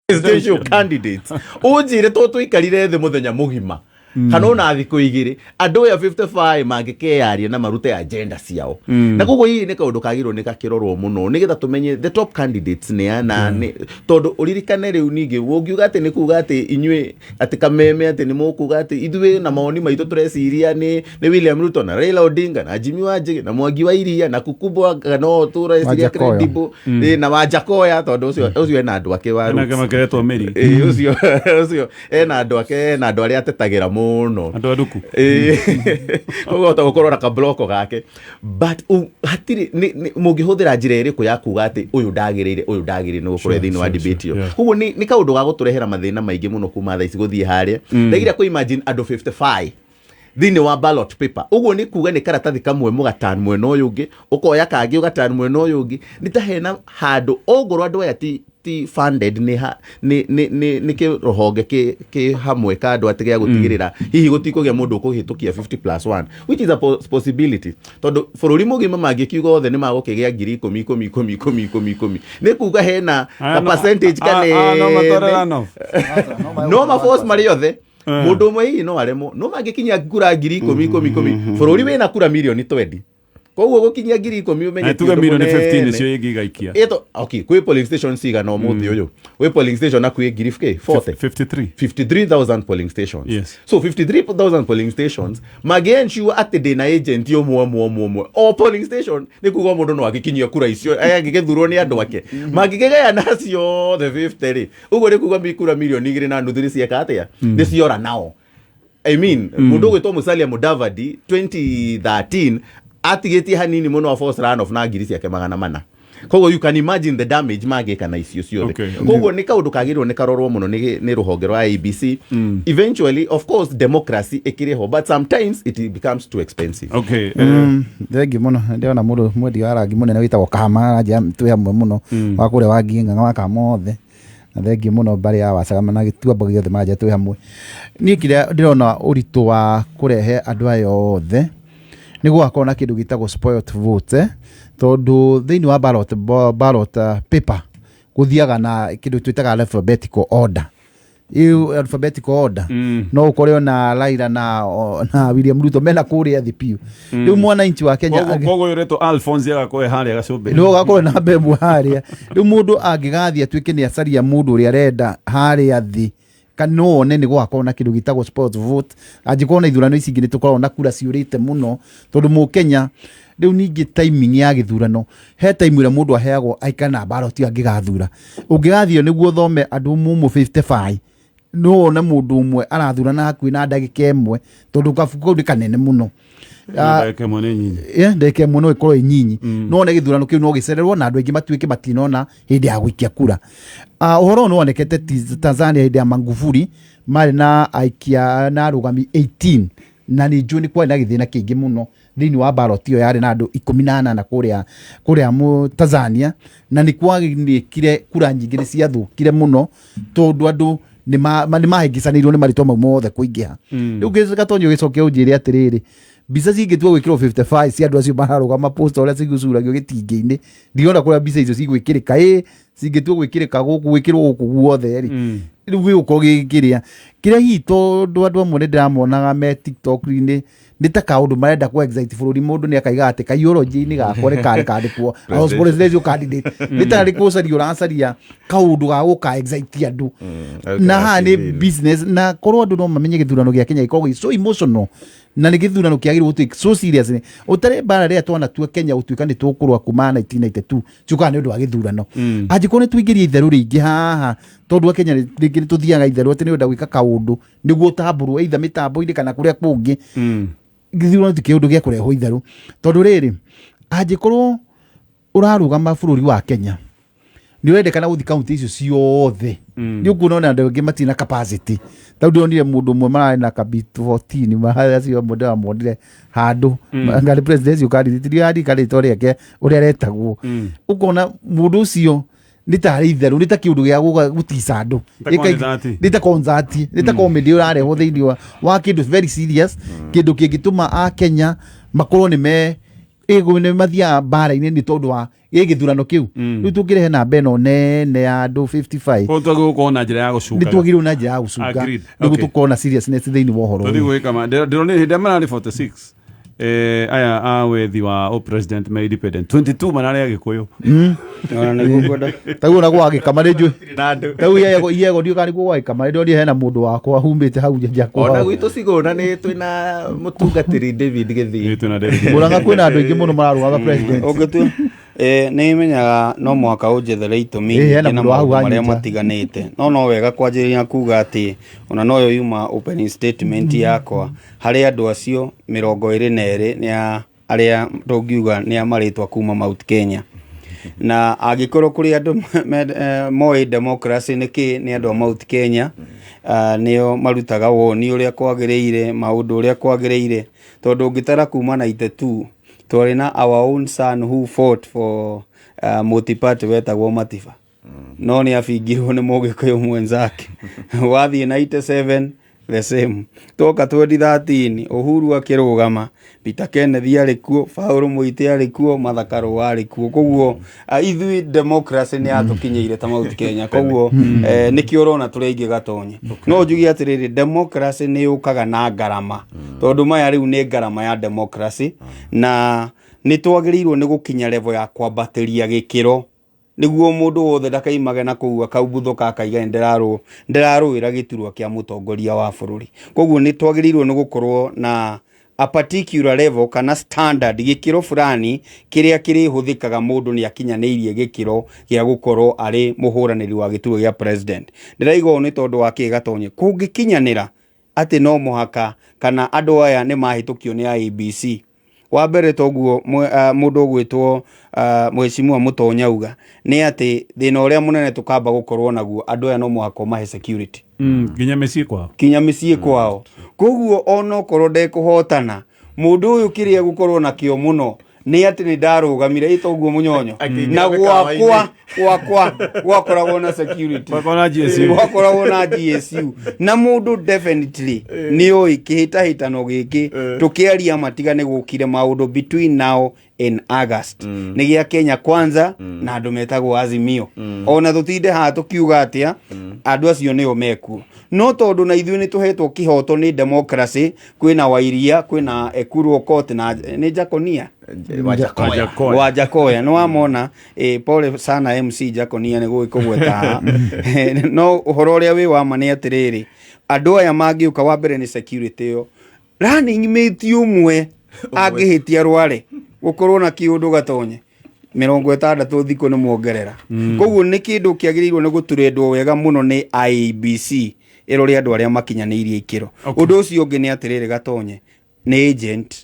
Presidential candidates, ũnjĩre to tũikarire thĩ mũthenya mũgima kana ona thikũ 2, andũ aya 55 mangĩkeyaria na marute agenda ciao. Na koguo hihi nĩ kaũndũ kagĩrĩirwo nĩ gakĩrorwo mũno nĩgetha tũmenye the top candidates nĩ ana, nĩ tondũ ũririkane rĩu ningĩ ũngiuga atĩ nĩ kuga atĩ inyuĩ atĩ kameme atĩ nĩ mũkuga atĩ ithuĩ na mawoni maitũ tũreciria nĩ William Ruto na Raila Odinga na Jimmy Wanjigi na Mwangi wa Iria na Kukubwa kana o tũreciria Wajackoyah. credible. Na Wajackoyah, tondũ ũcio ena andũ ake wa Ena roots. kĩama kĩretwo Mĩri. Ĩĩ, ũcio ena andũ ake, ena andũ arĩa atetagĩra mũno. Andũ a nduku. Ĩĩ. Koguo hota gũkorwo na kabloko gake, but hatirĩ mũngĩhũthĩra njĩra ĩrĩkũ ya kuga atĩ ũyũ ndagĩrĩire, ũyũ ndagĩrĩire nĩ gũkorwo thĩinĩ wa debate ĩyo. Koguo nĩ kaũndũ ga gũtũrehera mathĩna maingĩ mũno kuma thaa ici gũthiĩ harĩa. Ndageria kũ imagine andũ 55 thĩinĩ wa ballot paper, ũguo nĩ kuga nĩ karatathi kamwe mũgatan mwena ũyũ ũngĩ, ũkoya kangĩ ũgatan mwena ũyũ ũngĩ, nĩ ta hena handũ ongorwo andũ aya ti funded nĩ ha, nĩ nĩ nĩ nĩ kĩrũhonge kĩ hamwe ka andũ atĩ gĩa gũtigĩrĩra hihi gũtikũgĩa mũndũ ũkũhĩtũkia 50 plus 1, which is a possibility, tondũ bũrũri mũgima mangĩkiuga othe nĩ magũkĩgĩa ngiri ikũmi ikũmi ikũmi ikũmi ikũmi ikũmi, nĩ kuga hena ka percentage No matware kanene. Runoff. No maforce marĩ othe, mũndũ ũmwe hihi no aremwo, no mangĩkinyia kura ngiri ikũmi ikũmi ikũmi, bũrũri wĩna kura mirioni 20, koguo gũkinyia ngiri 10 ũmenye Na ti tuge ũndũ milioni 15 mũnene. nĩcio ĩngĩ igaikia. Ĩto, okay, kwĩ polling station cigana ũmũthĩ ũyũ? Kwĩ polling station na kwĩ ngiri 40? 53. 53,000 polling stations. So 53,000 polling stations mangĩ ensure atĩ ndĩna agent ũmwe ũmwe ũmwe ũmwe o polling station, nĩ kuga mũndũ no agĩkinyia kura icio angĩgĩthurwo nĩ andũ ake mangĩkĩgayana ciothe 50 rĩ, ũguo nĩ kuga kura mirioni 2.5 nĩ cieka atĩa, nĩ ciora nao. I mean, mũndũ ũgwĩtwo Musalia Mudavadi 2013 atigĩtie hanini mũno a force runoff na ngiri ciake 400. Koguo you can imagine the damage mangĩka na icio ciothe. Koguo nĩ kaũndũ kagĩrĩirwo nĩ karorwo mũno nĩ rũhonge rwa IEBC. Eventually, of course, democracy ĩkĩrĩ ho, but sometimes it becomes too expensive. Thengiũ mũno. Ndĩrona mũndũ mwendia wa rangi mũnene wĩtagwo Kama aranjĩra twĩ hamwe mũno wa kũrĩa wa Ngieng'ang'a wa Kama othe, na thengiũ mũno mbarĩ ya Wacagama na gĩtuamba gĩothe maranjĩra twĩ hamwe. Niĩ kĩrĩa ndĩrona ũritũ wa kũrehe andũ aya othe nĩ gũgakorwo na kĩndũ gĩtagwo spoilt vote, tondũ thĩinĩ wa ballot paper gũthiaga na kĩndũ twĩtaga alphabetical order. Ĩyo alphabetical order, no ũkore ona Raila na William Ruto mena kũrĩa thĩ biũ. Rĩu mwananchi wa Kenya Koguo ũyũ ũretwo Alphonse agakorwo e harĩa gacũmbĩrĩ. No gakorwo na mbembe harĩa. Rĩu mũndũ angĩgathiĩ atuĩke nĩ acaria mũndũ ũrĩa arenda harĩa thĩ, kana no wone nĩ gũgakorwo na kĩndũ gĩtagwo spoilt vote. Angĩkorwo na ithurano ici ingĩ nĩ tũkoragwo na kura ciũrĩte mũno, tondũ mũkenya rĩu ningĩ timing ya gĩthurano, he time ĩrĩa mũndũ aheagwo aikare na ballot ĩyo angĩgathura. Ũngĩgathiĩ nĩguo ũthome andũ mumu 55, no wone mũndũ ũmwe arathurana hakuhĩ na ndagĩka 1, tondũ kabuku kau nĩ kanene mũno. Ndagĩka 1 nĩ nyinyi. Yeah, ndagĩka 1 no ĩkorwo ĩ nyinyi. No wone gĩthurano kĩu no gĩcererwo na andũ aingĩ matuĩke matinona hĩndĩ ya gũikia kura. Ũhoro ũyũ nĩ wonekete Tanzania hĩndĩ ya Magufuli, marĩ na aikia na arũgami 18, na nĩ njũĩ nĩ kwarĩ na gĩthĩna kĩingĩ mũno thĩinĩ wa ballot ĩyo yarĩ na andũ 18 kũrĩa Tanzania, na nĩ kwagĩkire kura nyingĩ nĩ ciathũkire mũno tondũ andũ nĩ mahĩngĩcanĩirwo nĩ marĩtwa mau mothe kũingĩha. Rĩu Gatonyi ũgĩcoke ũnjĩre atĩrĩrĩ, mbica cingĩtua gwĩkĩrwo 55 cia andũ acio mararũgama, poster ũrĩa cigũcuragio gĩtingĩ-inĩ, ndirona kũrĩa mbica icio cigwĩkĩrĩka. Ĩ cingĩtua gwĩkĩrĩka gũkũ, gwĩkĩrwo gũkũ guothe rĩ, rĩu gĩgũkorwo gĩkĩrĩa kĩrĩa hihi, tondũ andũ amwe nĩ ndĩramonaga me TikTok-inĩ nĩ ta kaũndũ marenda kũ excite bũrũri. Mũndũ nĩ akaiga atĩ kaiyũrũnji-inĩ gakwa nĩ karĩ kandĩkwo "I was presidential candidate", nĩ tarĩ gũcaria ũracaria kaũndũ ga gũka excite andũ, na haha nĩ business. Na korwo andũ no mamenye gĩthurano gĩa Kenya gĩkoragwo gĩ so emotional, na nĩ gĩthurano kĩagĩrĩirwo gũtuĩka so serious. Ũtarĩ mbara rĩrĩa twanatua Kenya gũtuĩka nĩ tũkũrũa kuma 1992 ciũkaga nĩ ũndũ wa gĩthurano. Angĩkorwo nĩ tũingĩrie itherũ rĩingĩ haha, tondũ a Kenya rĩngĩ nĩ tũthiaga itherũ atĩ nĩ ũrenda gwĩka kaũndũ nĩguo ũtambũrwo either mĩtambo-inĩ kana kũrĩa kũngĩ, gĩthurano ti kĩũndũ gĩa kũrehwo itherũ, tondũ rĩrĩ, angĩkorwo ũrarũgama bũrũri wa Kenya nĩ ũrendekana gũthiĩ kaunti icio ciothe, nĩ ũkuona ona andũ angĩ matirĩ na capacity. Tondũ ndĩronire mũndũ ũmwe mararĩ na kabit 14 mararĩ acio amwe ndĩramonire handũ ngarĩ presidential candidate, ndirandirikana rĩtwa rĩake ũrĩa aretagwo. Ũkona mũndũ ũcio nĩ tarĩ itherũ, nĩ ta kĩũndũ gĩa gũtica andũ. Ta concert. Nĩ ta concert, nĩ ta comedy ũrarehwo thĩinĩ wa kĩndũ very serious, kĩndũ kĩngĩtũma a Kenya makorwo nĩ me ĩgũ nĩ mathiaga mbara-inĩ nĩ tondũ wa Gä gä kĩu rĩu tũngĩrehe namba ĩno nene ya andũ 55, Koguo twagĩrĩirwo gũkorwo na njĩra ya nĩ gũcungaga. twagĩrĩirwo na njĩra ya gũcunga Agreed. nĩguo tũkorwo na seriousness thĩinĩ wa ũhoro Tũthiĩ ũyũ. gwĩka ma ndĩronire hĩndĩ ĩrĩa mararĩ 46, aya a wethi wa o president me independent 22 mararĩ Agĩkũyũ. Ona nĩguo ngwenda. Tau ona gwagĩkama nĩ njũĩ Na andũ. Tau iego iego ndiũ kana nĩguo gwagĩkama, nĩ hena mũndũ wakwa humĩte hau nja Ona kwao. gwitũ Cigũna nĩ twĩna mũtungatĩri David Gĩthii. Ĩĩ, twĩna David. Mũrang'a kwĩna andũ aingĩ mũno mararũgama president. Ũngĩtua nĩ menyaga no mũhaka ũnjethere itũmi Ĩĩ, hena nyingĩ na mũndũ wa hau maũndũ marĩa anyita. matiganĩte, no wega kwanjĩrĩria kuga atĩ ona noyo yuma opening statement yakwa harĩ andũ acio 22 nĩ arĩa tũngiuga nĩ a marĩtwa kuma Mount Kenya, na angĩkorwo kũrĩ andũ moĩ democracy nĩ kĩ, nĩ andũ a Mount Kenya. Nĩo marutaga woni ũrĩa kwagĩrĩire, maũndũ ũrĩa kwagĩrĩire, tondũ ũngĩtara kuma 92 twarĩ na our own son who fought for multi-party wetagwo Matiba, no nĩ abingirwo nĩ Mũgĩkũyũ mwenzake. Wathiĩ 97, the same. Twoka 2013, Uhuru akĩrũgama, Peter Kenneth arĩ kuo, Paul Mũite arĩ kuo, Martha Karua arĩ kuo. Koguo ithuĩ democracy nĩ yatũkinyĩire ta Mount Kenya. Koguo nĩkĩo ũrona tũrĩ aingĩ, Gatonye. No njuge atĩrĩrĩ, democracy nĩ yũkaga na ngarama, tondũ maya rĩu nĩ ngarama ya democracy, na nĩ twagĩrĩirwo nĩ gũkinya level ya kwambatĩria gĩkĩro nĩguo mũndũ wothe ndakaimage na kũu akaumbuthũka akaiga ndĩrarũĩra gĩturwa kĩa mũtongoria wa bũrũri. Koguo nĩ twagĩrĩirwo nĩ gũkorwo na a particular level kana standard, gĩkĩro fulani kĩrĩa kĩrĩhũthĩkaga mũndũ nĩ akinyanĩirie gĩkĩro gĩa gũkorwo arĩ mũhũranĩri wa gĩturwa gĩa president. Ndĩraiga ũũ nĩ tondũ wa kĩ, Gatonye? Kũngĩkinyanĩra atĩ no mũhaka kana andũ aya nĩ mahĩtũkio nĩ IEBC wa mbere, toguo mũndũ ũgwĩtwo Mheshimiwa Mũtonya auga nĩ atĩ thĩna ũrĩa mũnene tũkamba gũkorwo naguo, andũ aya no mũhaka ũmahe security Nginya mĩciĩ kwao. Kinya mĩciĩ kwao. Koguo onokorwo ndekũhotana, mũndũ ũyũ kĩrĩa gũkorwo nakĩo mũno nĩ atĩ nĩ ndarũgamire ĩ toguo mũnyonyo Akĩingĩra na mĩkawa-inĩ. gwakwa gwakoragwo na security. Gwakoragwo na GSU. Gwakoragwo na GSU, na mũndũ definitely nĩ oĩ kĩhĩtahĩtano gĩkĩ tũkĩaria matiga nĩ gũkire maũndũ between now in August nĩ gĩa Kenya Kwanza na andũ metagwo Azimio. Ona tũtinde haha tũkiuga atĩa, andũ acio nĩo mekuo, no tondũ na ithuĩ nĩ tũhetwo kĩhoto nĩ democracy, kwĩna Wairia, kwĩna Ekuru Aukot na nĩ Jaconia. Wajakoya. Wajakoya. Wajakoya nĩ wamona. Pole sana MC Jaconia nĩ gũgĩkũgweta haha, no ũhoro ũrĩa wĩ wa ma nĩ atĩrĩrĩ, andũ aya mangĩũka, wa mbere nĩ security ĩyo, running mate ũmwe angĩhĩtia rware gũkorwo na kĩũndũ, Gatonye, 60 thikũ nĩ muongerera. Koguo nĩ kĩndũ kĩagĩrĩirwo nĩ gũturendwo wega mũno nĩ IEBC ĩrore andũ arĩa makinyanĩirie ikĩro. Ũndũ ũcio ũngĩ nĩ atĩrĩrĩ, Gatonye, nĩ agent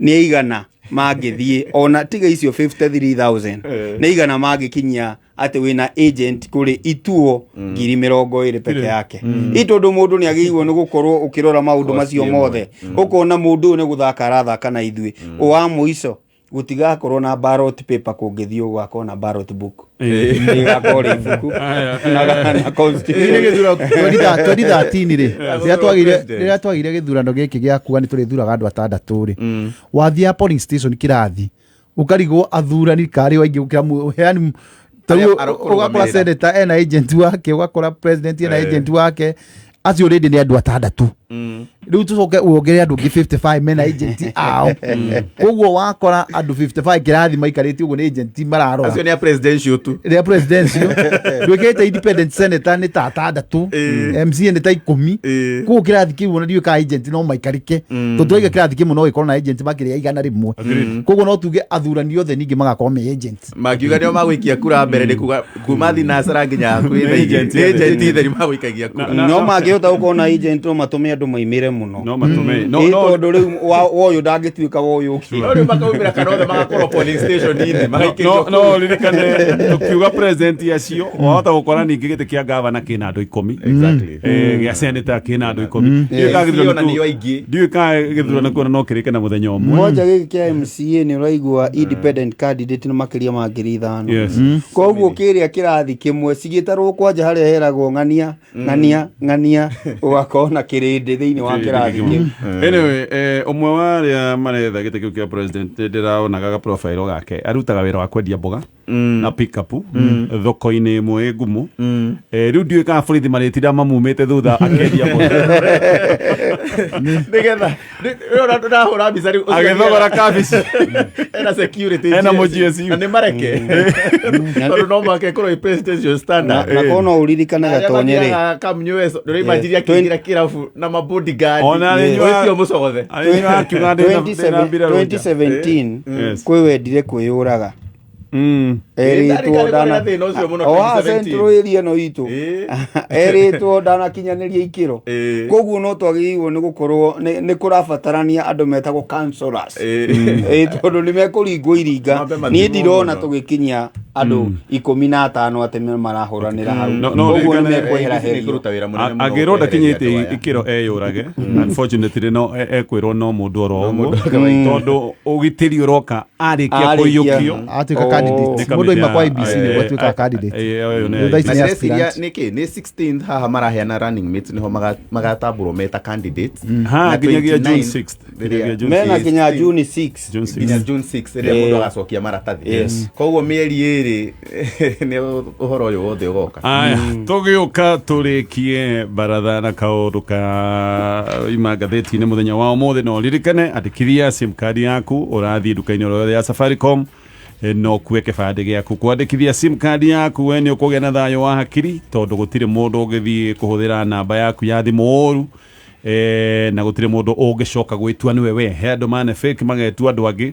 nĩ igana mangĩthiĩ, ona tiga icio 53,000, nĩ igana mangĩkinyia atĩ wĩna agent kũrĩ ituo 20,000 peke yake, i tondũ mũndũ nĩ agĩrĩirwo nĩ gũkorwo ũkĩrora maũndũ macio mothe, ũkona mũndũ ũyũ nĩ gũthaka arathaka na ithuĩ. Wa mũico, gũtigakorwo na ballot paper, kũngĩthiĩ gũgakorwo na ballot book, ĩgakorwo rĩ ibuku na constitution. Nĩ gĩthurano 2013 rĩ, President. rĩrĩa twagire gĩthurano gĩkĩ gĩa kuga nĩ tũrĩthuraga andũ atandatũ rĩ, wathiaga polling station kĩrathi ũkarigwo athurani karĩ o aingĩ gũkĩra yani Arĩa tarĩu arokũrũgamĩrĩra. ũgakora senator ena agent wake, ũgakora president ena agent wake, acio rĩndĩ nĩ andũ atandatũ. Rĩu tũcoke wongerere andũ angĩ 55 mena agent ao. Koguo wakora andũ 55 kĩrathi maikarĩte ũguo nĩ agent mararora. Acio nĩ a presidential tu. Rĩa presidential ndwĩkĩte, independent senator nĩ ta atandatũ, MCA nĩ ta 10. Koguo kĩrathi kĩu ona ndiũĩ ka agent no maikarĩke, tondũ twaiga kĩrathi kĩmwe no gĩkorwo na agent makĩria 100. Koguo no tuge athurani othe ningĩ magakorwo me agent. Mangiuga nĩo magũikia kura mbere, nĩ kuga kuma thinacara nginya hakuhĩ Nĩ thaa igĩrĩ. agent Nĩ othe. agent theri magũikagia kura. No mangĩhota gũkorwo na agent, no matũme andũ maimĩre mũno. No matũme no Ĩ, no tondũ rĩu woyũ ndangĩtuĩka woyũ ũngĩ. No rĩu makaumĩra kana othe magakorwo polling station-inĩ magaikĩrio. No ririkane tukiuga president acio wahota gũkora ningĩ gĩtĩ kĩa gavana kĩna andũ 10. Exactly. Gĩa senator kĩna andũ 10. Ndiũĩ kana gĩthurano Ona nĩo aingĩ. Ndiũĩ kana gĩthurano kuona no kĩrĩke na mũthenya ũmwe. Mwanja gĩkĩ kĩa MCA nĩ ũraigua independent candidate nĩ makĩria ma 5,000. Koguo kĩrĩa kĩrathi kĩmwe cigĩtarwo kwanja harĩa heragwo ng'ania ng'ania ng'ania, ũgakorwo na kĩrĩndĩ. Ndĩ thĩinĩ wa kĩrathi kĩu. Anyway, ũmwe wa arĩa maretha gĩtĩ kĩu kĩa president, ndĩraonaga ga profile gake, arutaga wĩra wa kwendia mboga na pickup thoko-inĩ ĩmwe ĩ ngumo. Rĩu ndiũĩ kana borithi marĩtinda mamumĩte thutha akĩendia mboga. Nigetha ndahũra mbica rĩu ũcio. Agĩthogora kabici. Ena security. Ena GSU. mũ-GSU. Na nĩ mareke tondũ no mũhaka ĩkorwo ĩ presidential standard. Na korwo no ũririkane, Arĩa Gatonye rĩ, mathiaga kamnyueco ndũrĩmanjiria akĩingĩra kĩrabu na mabodyguard. Ona arĩ Ũcio mũcogothe. Arĩ akiuga ndĩna mbirarũ nja. 2017 kwĩ wendire kwĩyũraga. Ĩĩ, Erĩtwo ndarĩ ndana karĩ thĩna ũcio mũno O haha 2017. central area ĩno itũ. Erĩtwo ndanakinyanĩria ikĩro. Koguo no twagĩrĩirwo nĩ gũkorwo nĩ kũrabatarania andũ metagwo counselors. Ĩĩ, tondũ nĩ mekũringwo iringa. Mambe Niĩ mathimwo ndirona mũno. tũgĩkinyia andũ 15 atĩ nĩ marahũranĩra hau. No- no Koguo nĩ ririkane- mekwehererio. Kũruta wĩra mũnene mũno Angĩrwo kwehereria ndakinyĩte andũ aya. ikĩro eyũrage, unfortunately no ekwĩrwo no mũndũ oro ũguo, tondũ ũgitĩri ũroka arĩkia Arĩkia. kũiyũkio. Atuĩka Oh. candidate. Nĩ Mũndũ kamĩtĩ aima kwa ya- IEBC nĩguo atuĩkaga candidate. Ũyũ nĩ Rĩu thaa ici Na nĩ ndĩreciria aspirant. nĩkĩ nĩ 16th haha maraheana running mates, nĩho magatambũrwo meta candidates. Ha, Na nginyagia June 29 6th. rĩrĩa- Nginyagia June Mena 6th. nginya June 6. June 6th. Nginya June 6 rĩrĩa mũndũ agacokia maratathi. Koguo mĩeri 2 nĩ ũhoro ũyũ wothe ũgoka. Aya, tũgĩũka tũrĩkie baratha na kaũndũ ka ima ngathĩti-inĩ mũthenya wa ũmũthĩ. No ririkane, andĩkithia sim card yaku. Ũrathiĩ nduka-inĩ oro yothe ya Safaricom, no kue kĩbandĩ gĩaku kwandĩkithia sim card yaku. We nĩ ũkũgĩa na thayũ wa hakiri, tondũ gũtirĩ mũndũ ũngĩthiĩ kũhũthĩra namba yaku ya thimũ ũru, na gũtirĩ mũndũ ũngĩcoka gwĩtua nĩwe we. He andũ mane fake magetua andũ angĩ.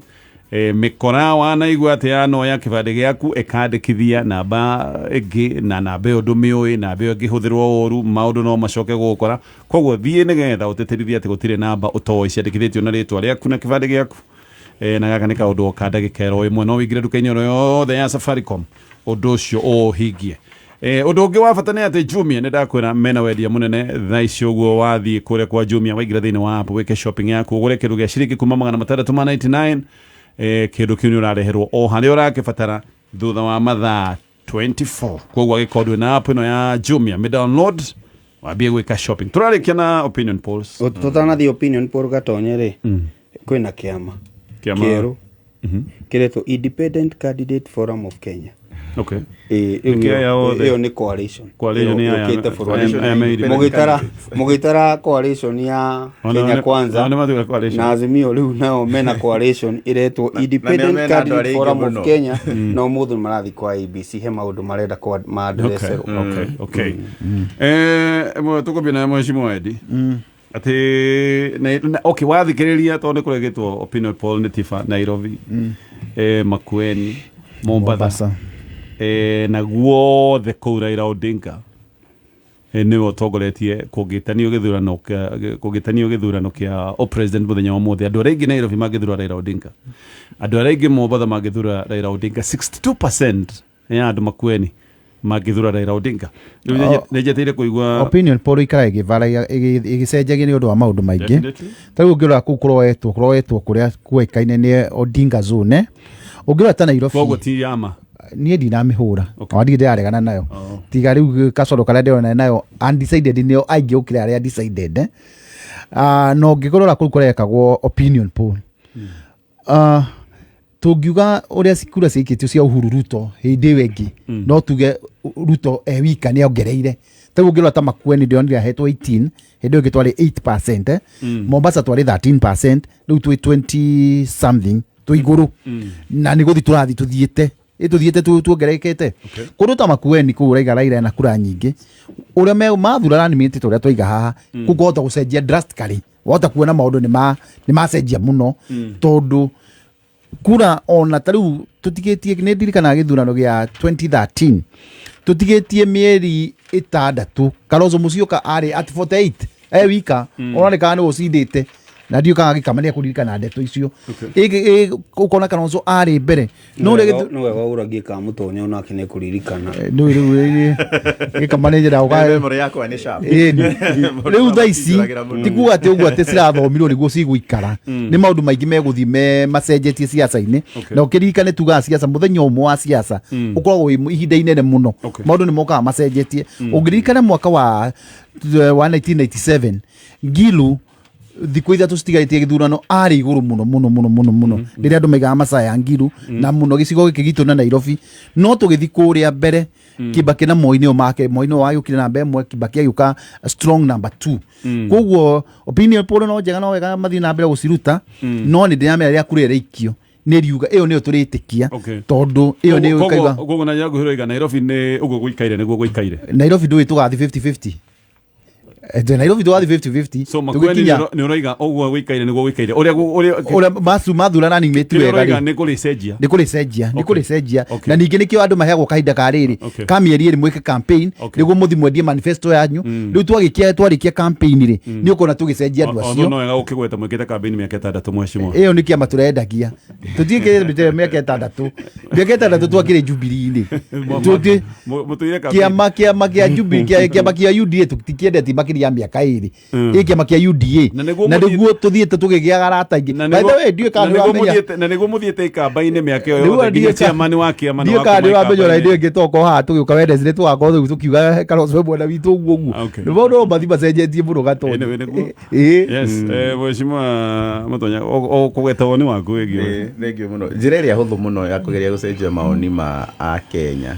Mĩkora wanaigua atĩ yanoya kĩbandĩ gĩaku ĩkandĩkithia namba ĩngĩ, na namba ĩyo ndũmĩũĩ, namba ĩyo ĩngĩhũthĩrwo ũru, maũndũ no macoke gũgũkora. Koguo thiĩ nĩgetha ũtĩtĩrithie atĩ gũtirĩ namba ũtoĩ ciandĩkithĩtio na rĩtwa rĩaku na kĩbandĩ gĩaku. Na gaka nĩ kaũndũ o ka ndagĩka ĩro ĩmwe, no wĩingĩre nduka-inĩ oro yothe ya Safaricom ũndũ ũcio ũũhingie. Ũndũ ũngĩ wa bata nĩ atĩ Jumia, nĩ ndakwĩra mena wendia mũnene thaa ici. Ũguo wathiĩ kũrĩa kwa Jumia, waingĩra thĩinĩ wa app, wĩke shopping yaku, ũgũre kĩndũ gĩa ciringi kuma 699, kĩndũ kĩu nĩ ũrareherwo o harĩa ũrakĩbatara thutha wa mathaa 24. Koguo angĩkorwo ndwĩ na app ĩno ya Jumia, mĩ download wambie gwĩka shopping. Tũrarĩkia na opinion polls. Tũtanathiĩ opinion poll, Gatonye rĩ, kwĩna kĩama Kĩama- kĩerũ kĩretwo Independent Candidate Forum of Kenya. Ĩĩ, Nĩ kĩa aya othe? ĩyo nĩ coalition. Coalition Ĩyo ya- yũkĩte bũrũri. aya me independent Mũgĩtara coalition ya Kenya Kwanza Ona nĩ matuĩka coalition. na Azimio, rĩu nao mena coalition ĩretwo Na nĩo Independent mena andũ Candidate arĩa aingĩ Forum mũno. of Kenya, na ũmũthĩ marathiĩ kwa IEBC, he maũndũ marenda maandrecerwo. Okay. Tũkũmbia na mheshimiwa Edi atĩ okay, wathikĩrĩria, tondũ nĩ kũregĩtwo opinion poll nĩ Tifa Nairobi, Makueni, Mombatha, Mombasa. Na guothe kũu Raila Odinga nĩwe ũtongoretie kũngĩtanio gĩthurano kĩa o president mũthenya wa ũmũthĩ. Andũ arĩa aingĩ Nairobi mangĩthura Raila Odinga, andũ arĩa aingĩ Mombatha mangĩthura Raila Odinga, 62% ya andũ Makueni mangĩthura Raila Odinga. Rĩu nĩ njeteire kũigua. Opinion poll ikaraga ĩgĩvaragia, ĩgĩcenjagia nĩ ũndũ wa maũndũ maingĩ. Ta rĩu ũngĩrora kũu kũroetwo kũrĩa kuoĩkaine nĩ Odinga zone, ũngĩrora ta Nairobi. Koguo ti yama. Niĩ ndinamĩhũra, okay. Ndirĩ ndĩraregana nayo, tiga rĩu kacoro karĩa ndĩrona nayo undecided nĩo aingĩ gũkĩra arĩa decided. Na ũngĩrora kũu kũrekagwo opinion poll, tũngiuga ũrĩa kura ciaikĩtio cia Uhuru Ruto hĩndĩ ĩyo ĩngĩ, no tuge Ruto e wika nĩ ongereire. Ta rĩu ũngĩrora ta Makueni, ndĩronire ahetwo 18, hĩndĩ ĩyo ĩngĩ twarĩ 8%, eh. Mombasa twarĩ 13%, rĩu twĩ 20 something, twĩ igũrũ na nĩ gũthi tũrathiĩ tũthiĩte ĩ tũthiĩte tuongererekete. Kũndũ ta Makueni kũu ũraiga Raila ena kura nyingĩ, ũrĩa mathura running mate ta ũrĩa twaiga haha, kũu kũhota gũcenjia drastically, wahota kuona maũndũ nĩ macenjia mũno, tondũ kura ona ta rĩu tũtigĩtie, nĩ ndirikanaga gĩthurano gĩa 2013, tũtigĩtie mĩeri 6, Kalonzo Musyoka arĩ at 48 e wika, onekaga nĩ ũcindĩte. Na ndiũ kana Gĩkama nĩ ekũririkana ndeto icio. Ũkona Kalonzo arĩ mbere, no ũrĩa Nĩ wega ũragie Kamũtonya onake nĩ kũririkana. Rĩu rĩu Gĩkama nĩ njĩra ũka Memory yakwa nĩ sharp. Ĩni. Rĩu thaa ici ti kuga atĩ ũguo atĩ cirathomirwo nĩguo cigũikara. Nĩ maũndũ maingĩ megũthiĩ me macenjetie ciaca-inĩ. Na ũkĩririkane tugaga ciaca, mũthenya ũmwe wa ciaca ũkoragwo wĩ ihinda inene mũno. Maũndũ nĩ mokaga macenjetie. Ũngĩririkana mwaka wa 1997, Ngilu thikũ 3 citigarĩtie gĩthurano arĩ igũrũ mũno mũno mũno mũno mũno, rĩrĩa andũ maigaga macaya Ngilu na mũno gĩcigo gĩkĩ gitũ na Nairobi. No tũgĩthiĩ kũrĩa mbere, Kibaki na Moi nĩo make, Moi nĩo wagĩũkire namba 1, Kibaki agĩũka strong number 2. Koguo opinion poll no njega, no wega mathiĩ na mbere gũciruta, no nĩ ndĩramera rĩrĩa kura ĩraikio nĩ riuga ĩyo nĩyo tũrĩtĩkia, tondũ ĩyo nĩyo ĩkaigua. Koguo na njĩra nguhĩ ũroiga Nairobi nĩ ũguo gũikaire nĩguo gũikaire. Nairobi ndũĩ tũgathiĩ 50-50. Nairobi tũgathiĩ 50-50. So Makueni tũgĩkinya nĩ ũroiga ũguo gũikaire nĩguo gũikaire ũrĩa ũrĩa ũrĩa mathura running mate kĩrĩa wega ũroiga rĩ nĩ kũrĩcenjia. Nĩ kũrĩcenjia, nĩ kũrĩcenjia. Na ningĩ nĩkĩo andũ maheagwo kahinda ka rĩrĩ ka mĩeri 2 mwĩke campaign nĩguo mũthi mwendie manifesto yanyu. Rĩu twagĩkia twarĩkia campaign rĩ, nĩ ũkona tũgĩcenjia andũ Although acio. no wega ũkĩgweta mwĩkĩte campaign mĩaka 6, mheshimiwa. Ĩyo nĩ kĩama tũrendagia, tũtiĩkĩte mĩaka 6, mĩaka 6 twakĩrĩ Jubilee-inĩ. Mũtũire campaign. Kĩama kĩa Jubilee, kĩama kĩa UDA tũtikĩendetie makĩria ya mĩaka 2 ĩ kĩama kĩa UDA. Na nĩguo Na nĩguo tũthiĩte tũkĩgĩaga arata aingĩ. Na By the way, ndiũĩ kana na nĩguo nĩũramenya na nĩguo mũthiĩte ikamba-inĩ mĩaka ĩyo Rĩu yothe nginya ndiũĩ chairman wa kĩama nĩ ndiũĩ wa kana kuma nĩũramenya ona ikamba-inĩ. hĩndĩ ĩyo ĩngĩ tokorwo haha tũgĩũka Wednesday tũgakorwo rĩu tũkiuga Kalonzo mwena witũ ũguo ũguo. Nĩ maũndũ no mathiĩ macenjetie mũno gatoni. Anyway, nĩguo. Ĩĩ. Yes, mheshimiwa Mũtonya, ũkũgweta woni waku wĩgiĩ Thengiũ mũno. Njĩra ĩrĩa hũthũ mũno ya kũgeria gũcenjia mawoni ma akenya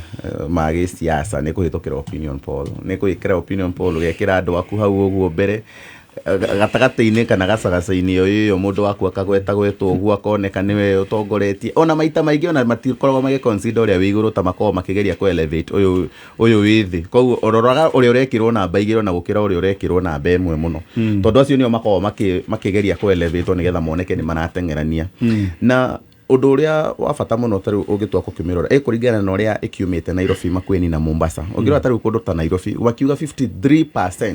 ma gĩsiasa nĩ kũhĩtũkĩra opinion poll, nĩ gwĩkĩra opinion poll, ũgekĩra andũ aku hau ũguo mbere gatagatĩ-inĩ kana gacagaca-inĩ o ĩyo, mũndũ waku akagwetagwetwo ũguo akoneka nĩwe ũtongoretie. Ona maita maingĩ ona matikoragwo magĩ consider ũrĩa wĩ igũrũ, ta makoragwo makĩgeria kũ elevate ũyũ wĩ thĩ. Koguo ũroraga ũrĩa ũrekĩrwo namba 2 ona gũkĩra ũrĩa ũrekĩrwo namba 1 mũno, tondũ acio nĩo makoragwo makĩgeria kũ elevate nĩgetha moneke nĩ marateng'erania. Na ũndũ ũrĩa wa bata mũno ta rĩu ũngĩtua gũkĩmĩrora ĩkũringana na ũrĩa ĩkiumĩte Nairobi, Makueni na Mombasa. Ũngĩrora ta rĩu kũndũ ta Nairobi wakiuga 53%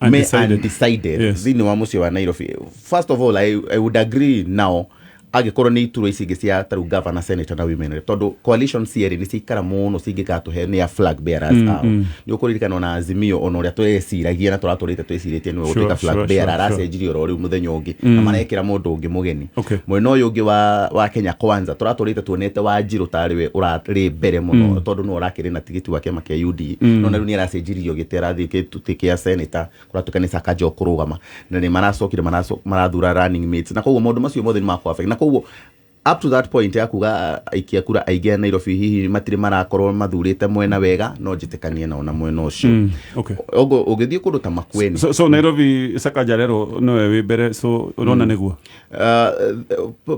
me Undecided. undecided thĩinĩ wa mũciĩ wa Nairobi. First of all, I would agree now angĩkorwo nĩ iturwa ici ingĩ cia tarĩu governor, senator na women rep, tondũ coalition cierĩ nĩ ciaikara mũno cingĩgatũhe nĩ a flag bearers ao. Nĩ ũkũririkana ona Azimio, ona ũrĩa tweciragia na tũratũrĩte twĩcirĩtie nĩwe gũtuĩka flag bearer, aracenjirie oro rĩu mũthenya ũngĩ na marekĩra mũndũ ũngĩ mũgeni. Mwena ũyũ ũngĩ wa Kenya Kwanza tũratũrĩte tuonete Wanjirũ tarĩ we ũrarĩ mbere mũno, tondũ nĩwe ũrakĩrĩ na tigiti wa kĩama kĩa UDA, no na rĩu nĩ aracenjirio gĩtĩ, arathiĩ gĩtĩ kĩa senator, kũratuĩka nĩ Sakaja ũkũrũgama, na nĩ maracokire marathura running mates. Na koguo maũndũ macio mothe nĩ makũ affect. Na koguo up to that point ya kuga aikia kura aingĩ a Nairobi hihi matirĩ marakorwo mathurĩte mwena wega, no njĩtĩkanie nao na mwena ũcio. Ũguo ũgĩthiĩ kũndũ ta Makueni, So Nairobi Sakaja rero nowe wĩ mbere, so ũrona nĩguo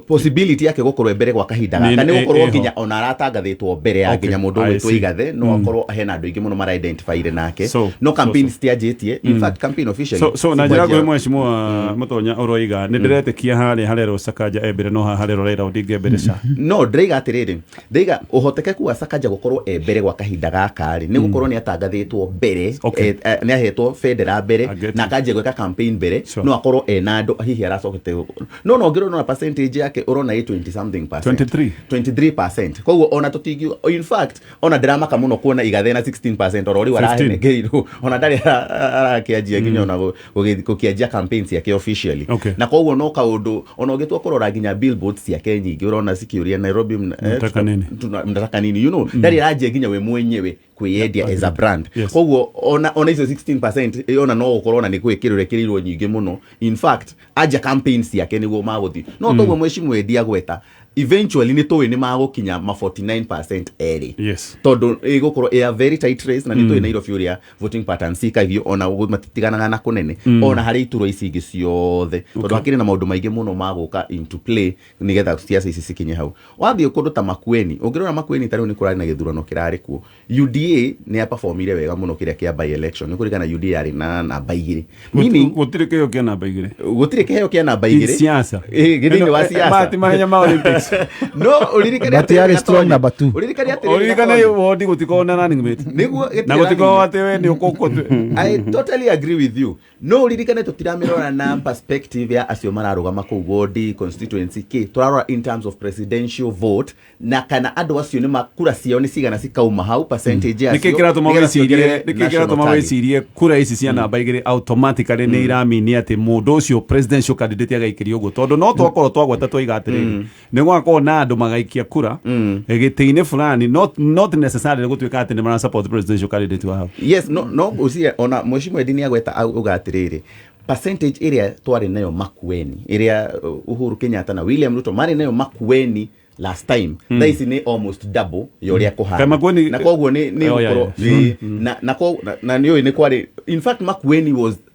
possibility yake gũkorwo mbere gwa kahinda gaka nĩ gũkorwo nginya ona aratangathĩtwo mbere ya nginya mũndũ I ũgwĩtwo see. Igathe, no akorwo hena andũ aingĩ mũno mara-identifyire nake, no campaign citianjĩtie, in fact campaign officially So na njĩra cikwanjia- nguhĩ, mheshimiwa Mũtonya, ũroiga nĩ ndĩretĩkia harĩa harerwo Sakaja e mbere, no haha harerwo Raila Odinga e mbere ca No ndĩraiga atĩrĩrĩ, ndĩraiga ũhotekeku wa Sakaja gũkorwo e mbere gwa kahinda gaka rĩ, nĩ gũkorwo nĩ atangathĩtwo mbere, nĩ ahetwo bendera mbere I get na you. akanjia gwĩka campaign mbere. No akorwo ena andũ hihi aracokete, no ũngĩrora na percentage yake ũrona ĩ 20 something percent. 23. 23%. Koguo ona tũtingiuga, in fact ona ndĩramaka mũno kuona Igathe na 16% oro rĩu 15. arahenengerirwo, ona ndarĩ arakĩanjia nginya ona gũkĩanjia campaign ciake officially. Na koguo no kaũndũ ona ũngĩtua kũrora nginya billboards ciake nyingĩ ũrona cikĩũria Nairobi Mnataka nini? Mnataka nini, ndarĩ aranjia nginya we mwenyewe kwĩyendia as a brand. Koguo ona icio 16% ona no gũkorwo ona nĩ gwĩkĩrwo ĩkĩrĩirwo nyingĩ mũno. In fact anja campaign ciake nĩguo magũthiĩ, no toguo mheshimiwa Eddie agweta, eventually nĩ tũĩ nĩ magũkinya ma 49% erĩ, tondũ ĩgũkorwo ĩ a very tight race. Na nĩ tũĩ Nairobi ũrĩa voting patterns cikagio, ona matiganaga na kũnene ona harĩ iturwa ici ingĩ ciothe, tondũ hakĩrĩ na maũndũ maingĩ mũno magũka into play nĩgetha ciaca ici cikinye hau. Wathiĩ kũndũ ta Makueni, ũngĩrora Makueni ta rĩu nĩ kũrarĩ na gĩthurano kĩrarĩ kuo, UDA nĩ aperformire wega mũno kĩrĩa kĩa by election. Nĩ kũririkana UDA yarĩ na namba 2, meaning Gũtirĩ kĩheo kĩa namba 2. Gũtirĩ kĩheo kĩa namba 2 Siasa. Ĩ, thĩinĩ wa siasa. Mati mahenya ma Olympics. No ũririkane But yarĩ strong number two. Ũririkane atĩrĩrĩ, Ũririkane Gatonye. wondi gũtikorwo na running mate. Nĩguo gĩtirĩ Na gũtikorwo running atĩ we nĩ ũkũkũ. I totally agree with you. No ũririkane tũtiramĩrora na perspective ya acio mararũgama kũu ward, constituency kĩ, tũrarora in terms of presidential vote na kana andũ acio nĩ kura ciao nĩ cigana cikauma hau, percentage yacio. Nĩkĩ kĩratũma nĩgetha wĩcirie ciongerere nĩkĩ national kĩratũma tally. wĩcirie kura ici cia namba igĩrĩ automatically nĩ iramini atĩ mũndũ ũcio presidential candidate agaikĩrio ũguo, tondũ no twakorwo twagweta twaiga atĩrĩrĩ, nĩ gwakorwo na andũ magaikia kura gĩtĩ-inĩ fulani, not necessarily gũtuĩka atĩ nĩ mara support presidential candidate wa hau. Yes, no ngwĩciria ona mheshimiwa Eddie nĩagweta auga atĩrĩrĩ, percentage ĩrĩa twarĩ nayo Makueni, ĩrĩa Uhuru Kenyatta na William Ruto marĩ nayo Makueni last time, thaa ici nĩ almost double ya ũrĩa kũhana. Kaĩ Makueni- Na koguo nĩ Oh, yeah, gũkorwo na nĩ ũĩ nĩ kwarĩ, in fact Makueni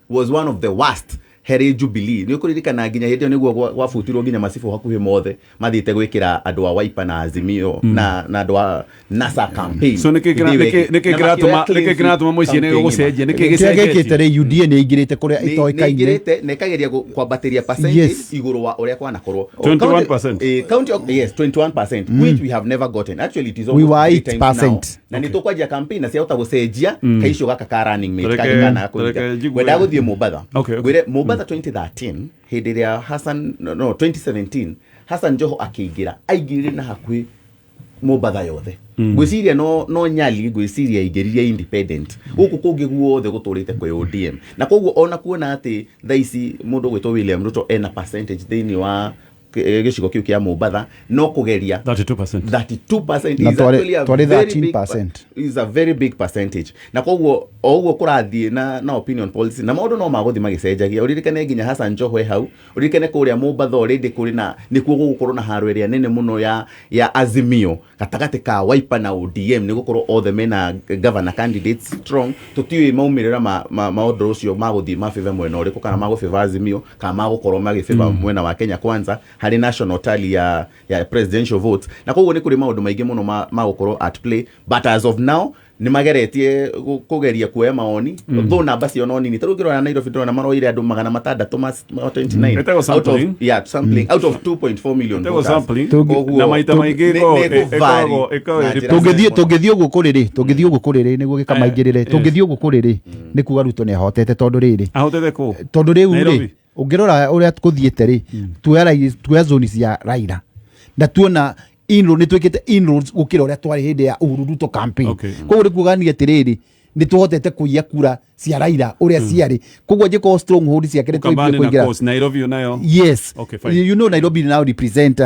was one of the worst harĩ Jubilee. Nĩ ũkũririkana nginya hĩndĩ ĩyo nĩguo gwabutirwo nginya macibũ hakuhĩ mothe mathiĩte gwĩkĩra andũ a Wiper na Azimio na andũ a NASA campaign. So nĩkĩ Hĩndĩ ĩyo ĩngĩ. nĩkĩ Na kĩratũma makĩoya nĩkĩ clean kĩratũma sweep mũciĩ nĩ campaign. gũcenjia, nĩkĩ Kĩrĩa gĩkĩte gĩcenjetie? rĩ, UDA nĩ ĩingĩrĩte kũrĩa itoĩkaine. Nĩ ĩingĩrĩte na ĩkageria kwambatĩria percentage igũrũ wa ũrĩa kwanakorwo. 21%. County yes, 21%, which we have never gotten. Actually, it is We almost were three times 8%. now. Na nĩ tũkwanjia campaign na ciahota gũcenjia kaicio gaka ka running mate Tareke- kangĩ kana tareke kũnyita. njigue. Ngwenda gũthiĩ Mombatha. Okay. Ngwĩre Mombatha 2013, hĩndĩ ĩrĩa Hassan, no, 2017 Hassan Joho akĩingĩra, aingĩrire na hakuhĩ Mombatha yothe. Ngwĩciria no Nyali ngwĩciria aingĩririe independent, gũkũ kũngĩ guothe gũtũrĩte kwĩ ODM, na koguo ona kuona atĩ thaa ici mũndũ ũgwĩtwo William Ruto ena percentage thĩinĩ wa gĩcigo kĩu kĩa Mombatha no kũgeria. 32%. 32% Na is actually a twarĩ very big 13%. Is a very big percentage, na koguo o ũguo kũrathiĩ na opinion policy na maũndũ no magũthiĩ magĩcenjagia. Ũririkane nginya Hassan Joho e hau, ũririkane kũrĩa Mombatha already kũrĩ na nĩkuo gũgũkorwo na haro ĩrĩa nene mũno ya Azimio gatagatĩ ka Wiper na ODM, nĩ gũkorwo othe mena governor candidates strong. Tũtiũĩ maumĩrĩra ma ũndũ ũcio magũthiĩ mabĩba mwena ũrĩkũ, kana magũbĩba Azimio kana magũkorwo magĩbĩba mwena wa Kenya Kwanza harĩ national tally ya presidential votes. Na koguo nĩ kũrĩ maũndũ maingĩ mũno ma gũkorwo at play, but as of now nĩ mageretie kũgeria kuoya maoni, though namba cio no nini. Ta rĩu ũngĩrora Nairobi, ndĩrona maroire andũ 600 ma 29 Ĩtagwo out of sampling. Yeah, sampling out of 2.4 million Ĩtagwo voters. sampling. Koguo Na maita maingĩ nĩ ĩkũvary ĩkoragwo na ĩrĩ njĩra Tũngĩthiĩ nene mũno. Tũngĩthiĩ ũguo kũrĩ rĩ, nĩguo gĩkamaingĩrĩre. Tũngĩthiĩ ũguo kũrĩ rĩ, nĩ kuga Ruto nĩ ahotete, tondũ rĩrĩ, Ahotete kũ? tondũ rĩu rĩ, Nairobi. ũngĩrora ũrĩa kũthiĩte rĩ, tuoya zone cia Raila na tuona inroad, nĩ twĩkĩte inroads gũkĩra ũrĩa twarĩ hĩndĩ ya Uhuru Ruto campaign. Koguo nĩ kuga ni atĩrĩrĩ, nĩ tũhotete kũiya kura cia Raila ũrĩa ciarĩ, koguo angĩkorwo stronghold ciake nĩ twaiguire Ukambani na kũingĩra. Coast, Nairobi nayo. Yes. Okay, fine. Nairobi now represent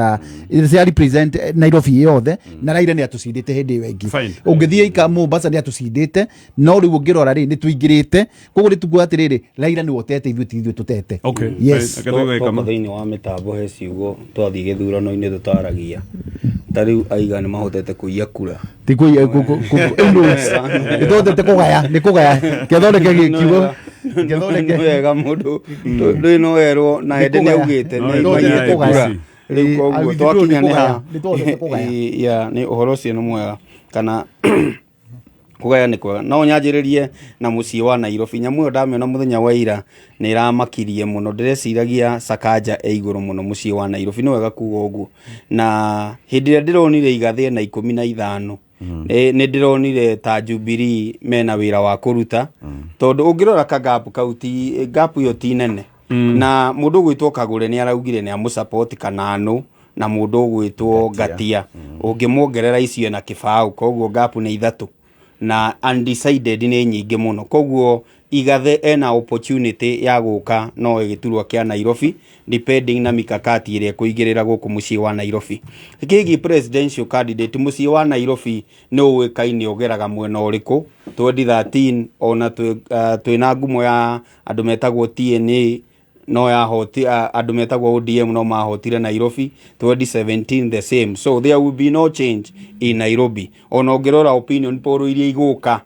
cia represent Nairobi yothe, na Raila nĩ atũcindĩte hĩndĩ ĩyo ĩngĩ. Fine. Ũngĩthiĩ ika Mombasa nĩ atũcindĩte, no rĩu ũngĩrora rĩ, nĩ tũingĩrĩte, koguo nĩ tukuga atĩrĩrĩ, Raila nĩ wotete, ithuĩ ti ithuĩ tũtete. Okay, Yes. fine. Reke tũigue Toka kama. thĩinĩ wa mĩtambo he ciugo twathiĩ gĩthurano-inĩ tũtaragia, ta rĩu aiga nĩ mahotete kũiya kura. Ti inroads nĩ tũhotete kũgaya, nĩ kũgaya kĩathondeke gĩkiugo kĩathondeke. Nĩ wega mũndũ ndũĩ no werwo na Nĩ ende nĩ kũgaya. augĩte No, nĩ nĩ maiyĩte kũgaya. kura. Rĩu koguo withdraw nĩ twakinya nĩ kũgaya. ha Nĩ tũhotete kũgaya. Ya, nĩ ũhoro ũcio nĩ mwega kana kũgaya nĩ kwega. No nyanjĩrĩrie na mũciĩ wa Nairobi. Nyamũ ĩyo ndamĩona mũthenya wa ira nĩ ĩramakirie mũno. Ndĩreciragia Sakaja e igũrũ mũno mũciĩ wa Nairobi, nĩ wega kuga ũguo. Na hĩndĩ ĩrĩa ndĩronire Igathĩ na 15, nĩ ndĩronire ta Jubilee mena wĩra wa kũruta, tondũ ũngĩrora ka gap kau, ti gap ĩyo ti nene. Na mũndũ ũgwĩtwo Kagũre nĩ araugire nĩ amũsupport Kananũ na mũndũ ũgwĩtwo Ngatia, ũngĩmuongerera icio na kĩbaũ, koguo gap nĩ ithatũ na undecided nĩ nyingĩ mũno. Koguo Igathe ena opportunity ya gũka no gĩturwa kĩa Nairobi, depending na mikakati ĩrĩa ĩkũigĩrĩra gũkũ mũciĩ wa Nairobi kĩgiĩ presidential candidate. Mũciĩ wa Nairobi nĩ ũĩkaine ũgeraga mwena ũrĩkũ. 2013 ona twĩna ngumo ya andũ metagwo TNA no yahoti, andũ metagwo ODM no mahotire Nairobi. 2017 the same, so there will be no change in Nairobi. Ona ũngĩrora opinion poll iria igũka,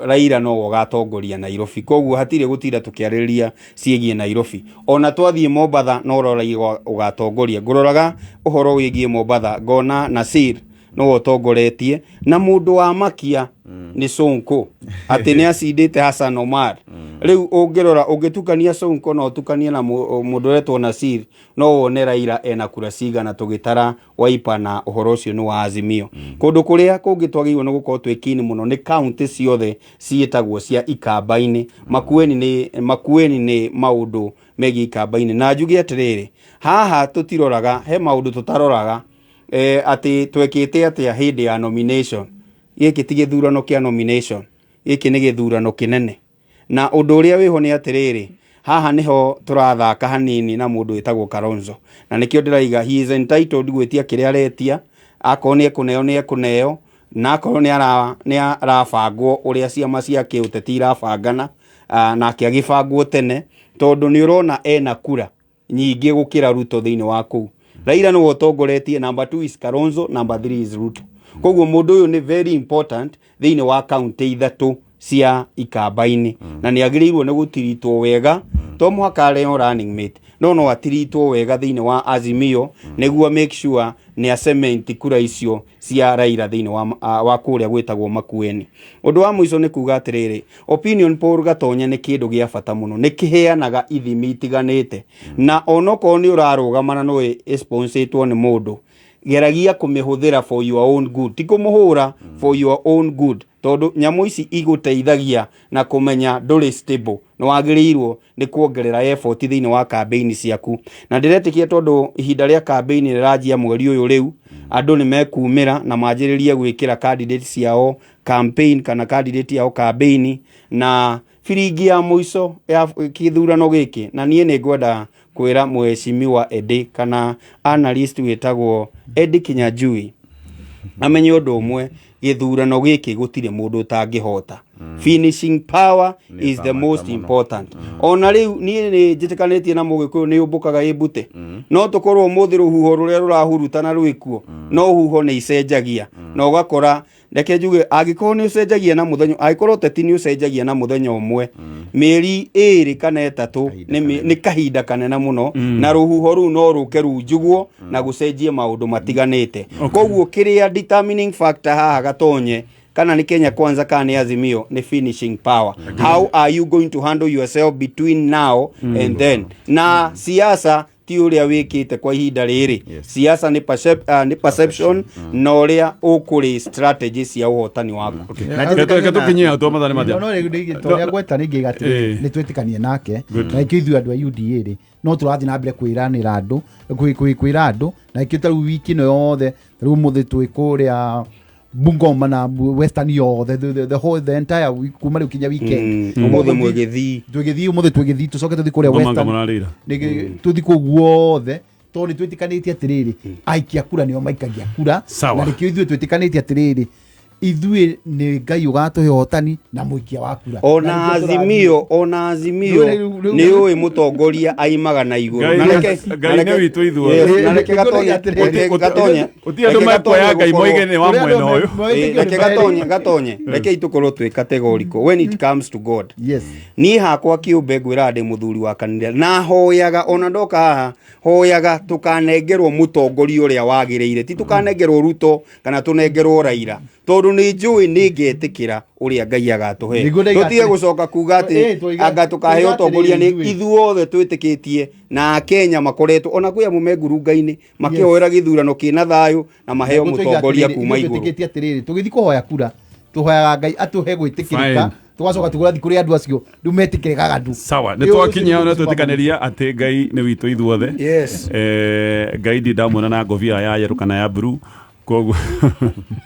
Raila no ũgatongoria Nairobi, koguo hatirĩ gũtinda tũkĩarĩrĩria ciĩgiĩ Nairobi. Ona twathiĩ Mombatha no Raila ũgatongoria. Ngũroraga ũhoro wĩgiĩ Mombatha ngona Nasir no ũtongoretie, na mũndũ wa makia nĩ Sonko atĩ nĩ acindĩte Hassan Omar. Rĩu ũngĩrora ũngĩtukania Sonko na ũtukanie na mũndũ ũretwo Nasir, no wone Raila ena kura cigana tũgĩtara Wiper na ũhoro ũcio nĩ wa Azimio. Kũndũ kũrĩa kũngĩ twagĩrĩirwo nĩ gũkorwo twĩ keen mũno nĩ kaunti ciothe ciĩtagwo cia ikamba-inĩ. Makueni nĩ maũndũ megiĩ ikamba-inĩ. Na njuge atĩrĩrĩ, haha tũtiroraga, he maũndũ tũtaroraga atĩ twekĩte atĩa hĩndĩ ya nomination. Gĩkĩ ti gĩthurano kĩa nomination, gĩkĩ nĩ gĩthurano kĩnene. Na ũndũ ũrĩa wĩho nĩ atĩrĩrĩ, haha nĩho tũrathaka hanini na mũndũ wĩtagwo Kalonzo. Na nĩkĩo ndĩraiga he is entitled gwĩtia kĩrĩa aretia, akorwo nĩ ekũneo nĩ ekũneo, na akorwo nĩ arabangwo ũrĩa ciama cia kĩũteti irabangana, nake agĩbangwo tene, tondũ nĩ ũrona ena kura nyingĩ gũkĩra Ruto thĩinĩ wa kũu. Raila nĩwe ũtongoretie, number 2 is Kalonzo, number 3 is Ruto. Koguo mũndũ ũyũ nĩ very important thĩinĩ wa kaunti ithatũ cia ikamba-inĩ, na nĩ agĩrĩirwo nĩ gũtiritwo wega, to mũhaka areo running mate, no atiritwo wega thĩinĩ wa Azimio, nĩguo make sure nĩ a cement kura icio cia Raila thĩinĩ wa kũrĩa gwĩtagwo Makueni. Ũndũ wa mũico nĩ kuga atĩrĩrĩ, opinion poll Gatonya nĩ kĩndũ gĩa bata mũno, nĩ kĩheanaga ithimi itiganĩte, na onokorwo nĩ ũrarũgama na no ĩsponsetwo nĩ mũndũ, geragia kũmĩhũthĩra for your own good, ti kũmũhũra for your own good, tondũ nyamũ ici igũteithagia na kũmenya ndũrĩ stable, nĩ wagĩrĩirwo nĩ kuongerera effort thĩinĩ wa campaign ciaku. Na ndĩretĩkia tondũ ihinda rĩa campaign rĩranjia mweri ũyũ rĩu, andũ nĩ mekumĩra na manjĩrĩrie gwĩkĩra candidate ciao campaign kana candidate yao campaign, na biringi ya mũico ya kĩthurano gĩkĩ. Na niĩ nĩ ngwenda kwĩra mheshimiwa Eddie kana analyst wĩtagwo Eddie Kinyanjui amenye ũndũ ũmwe, gĩthurano gĩkĩ gũtirĩ mũndũ ũtangĩhota. Finishing power is the most important. Ona rĩu niĩ nĩ njĩtĩkanĩtie na Mũgĩkũyũ nĩ ũmbũkaga ĩmbute, no tũkorwo ũmũthĩ rũhuho rũrĩa rũrahurutana rwĩkuo, no huho nĩ icenjagia, na ũgakora, reke njuge, angĩkorwo nĩ ũcenjagia na mũthenya, angĩkorwo ũteti nĩ ũcenjagia na mũthenya ũmwe, mĩeri ĩrĩ kana ĩtatũ nĩ kahinda kanene mũno, na rũhuho rũu no rũke runjugwo na gũcenjie maũndũ matiganĩte. Koguo kĩrĩa determining factor haha Gatonye, kana nĩ Kenya Kwanza kana nĩ Azimio, nĩ finishing power. How are you going to handle yourself between now and then? Na siasa ti ũrĩa wĩkĩte kwa ihinda rĩrĩ, siasa nĩ nĩ perception na ũrĩa ũkũrĩ strategy cia ũhotani waku. Reke tũkinyie hau twa mathaa nĩ mathia. No rĩu tondũ gweta nĩ ngĩga atĩrĩrĩ, nĩ twĩtĩkanie nake, na ikĩo ithuĩ andũ a UDA rĩ, no tũrathiĩ na mbere kwĩranĩra andũ, kwĩra andũ, na ikĩo ta rĩu wiki ĩno yothe, ta rĩu ũmũthĩ twĩ kũrĩa Bungoma na Western yothe, the whole, the entire week, kuma rĩu kinya weekend. Ũmũthĩ mwĩgĩthii. Twĩgĩthiĩ ũmũthĩ, twĩgĩthiĩ tũcoke tũthiĩ kũrĩa Ngoma Western. mũrarĩra. Tũthiĩ kũu guothe, tondũ nĩ twĩtĩkanĩtie atĩrĩrĩ, aikia kura nĩo maikagia kura. Sawa. Na nĩkĩo ithuĩ twĩtĩkanĩtie atĩrĩrĩ, ithuĩ nĩ Ngai ũgatũhe ũhotani na mũikia wa kura. Ona Na nĩkĩo tũrathiĩ. Azimio, ona Azimio Rĩu nĩ ũĩ mũtongoria aimaga na igũrũ. Ngai Na Ngai nĩ witũ ithuothe. Yes, na reke Nĩkĩo Gatonye, ndĩga atĩrĩrĩ. reke Gatonye, Gũtirĩ andũ reke mekuoya Gatonye Ngai gũkorwo- moige nĩ wa Kũrĩ andũ mwena ũyũ. Reke Gatonye, Gatonye, reke tũkorwo twĩ categorical when it comes to God. Yes. Niĩ hakwa kĩũmbe ngwĩraga ndĩ mũthuri wa kanitha, na hoyaga ona ndoka haha, hoyaga tũkanengerwo mũtongoria ũrĩa wagĩrĩire, ti tũkanengerwo Ruto kana tũnengerwo Raila, tondũ nĩ njũĩ nĩ ngetĩkĩra ũrĩa Ngai agatũhe. Nĩguo ndaiga Tũtige atĩrĩ- gũcoka kuga atĩ anga tũkaheo tũiga ũtongoria nĩ atĩrĩrĩ ithuĩ. ithuothe twĩtĩkĩtie, na Akenya makoretwo ona kwĩ amwe me ngurunga-inĩ makĩhoera gĩthurano kĩna thayũ na maheo Nĩguo tũiga mũtongoria atĩrĩrĩ, kuma ithuĩ igũrũ. twĩtĩkĩtie atĩrĩrĩ, tũgĩthiĩ kũhoya kura tũhoyaga Ngai atũhe gwĩtĩkĩrĩka, Fine. tũgacoka tũgathiĩ kũrĩ andũ acio rĩu metĩkĩrĩkaga andũ. Sawa, nĩ twakinyia na twĩtĩkanĩria atĩ Ngai nĩ witũ ithuothe. Yes. Ngai ndi ndamuona na ngobia ya yerũ kana ya blue, koguo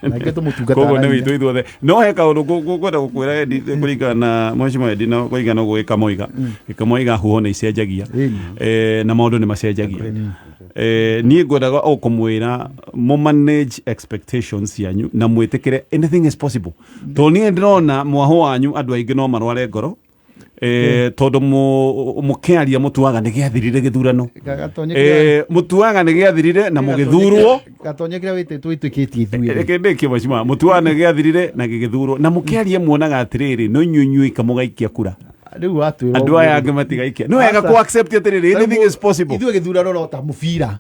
Na ithuĩ tũmũtungataga koguo na nĩ hinya. witũ ithuothe. No he kaũndũ ngwenda gũkwĩra Eddie, kũringana na mheshimiwa Eddie, na kũringana na ũguo Gĩkamoiga, Gĩkamoiga huho nĩ icenjagia, na maũndũ nĩ macenjagia. Niĩ ngwendaga o kũmwĩra mũ manage expectations cianyu na mwĩtĩkĩre anything is possible, tondũ niĩ ndĩrona mwahũ wanyu andũ aingĩ no marware ngoro, tondũ mũkĩaria mũtuaga nĩ gĩathirire gĩthurano. Gatonye kĩrĩa- Mũtuaga nĩ gĩathirire na mũgĩthurwo. Gatonye kĩrĩa twĩtĩkĩtie ithuĩ. Reke ndĩkie, mheshimiwa. Mũtuaga nĩ gĩathirire na gĩgĩthurwo, na mũkĩaria muonaga atĩrĩrĩ, no inyuĩ inyuĩ mũgaikia kura, Rĩu watwĩra andũ ũguo. aya angĩ matigaikia. Nĩ wega Aca. kũ accept atĩrĩrĩ, anything is possible. Ithuĩ gĩthurano no ta mũbira,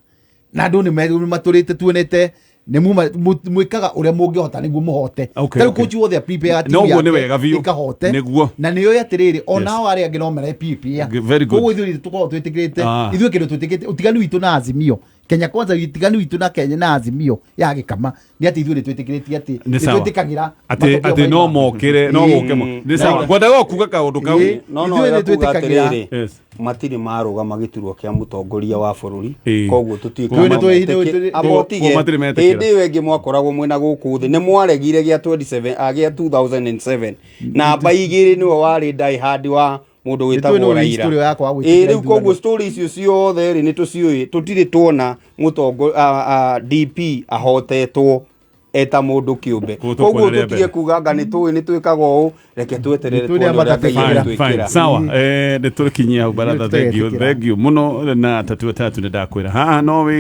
na andũ nĩ matũrĩte tuonete. Nĩ muma mwĩkaga ũrĩa mũngĩhota nĩguo mũhote. Okay, Tarĩu okay. coach wothe prepare No, ũguo nĩ wega biũ. ĩkahote. Nĩguo. Na nĩ atĩrĩrĩ, onao arĩa angĩ no mare prepare. Very good. Koguo ithuĩ tũkoragwo twĩtĩkĩrĩte, Ah. ithuĩ kĩndũ twĩtĩkĩrĩte, ũtiganu witũ na Azimio Kenya Kwanza, ũtiganu witũ na Kenya na Azimio ya gĩkama nĩ atĩ ithuĩ nĩ twĩtĩkĩrĩtie atĩ Nĩ nĩ sawa. twĩtĩkagĩra Atĩ matokeo atĩ no maima. mokĩre no Ĩĩ. moke nĩ sawa, ngwendaga o kuga kaũndũ kau. Ĩĩ. No Ithuĩ wega nĩ kuga twĩtĩkagĩra. atĩrĩrĩ, Yes. matirĩ marũgama gĩturwa kĩa mũtongoria wa bũrũri. Ĩĩ. Koguo tũtuĩka Koguo abotige. Koguo matirĩ metĩkĩra. Hĩndĩ ĩyo ĩngĩ mwakoragwo mwĩna gũkũ thĩ, nĩ mwaregire gĩa 27 a gĩa 2007, namba 2 nĩwe warĩ diehard wa mũndũ Nĩ wĩtagwo tũĩ nĩ Raila. story ya kwaga Ĩĩ, gwĩtĩkĩra rĩu koguo ithurano. story icio ciothe rĩ, nĩ tũciũĩ. Tũtirĩ tuona mũtongo DP ahotetwo eta mũndũ kĩũmbe. Koguo Koguo tũkuona rĩa tũtige mbere. kuga anga nĩ tũĩ nĩ twĩkaga ũũ, reke tweterere Nĩ tũĩ tuone arĩa ũrĩa Ngai matatwĩkagĩra. Fine, fine. egũtwĩkĩra. Sawa, nä tå kinyia hau baratha. Nĩ Thengio, tũgetĩkĩra. thengio må no na tatu tatu nä ndakwä ra haha no wä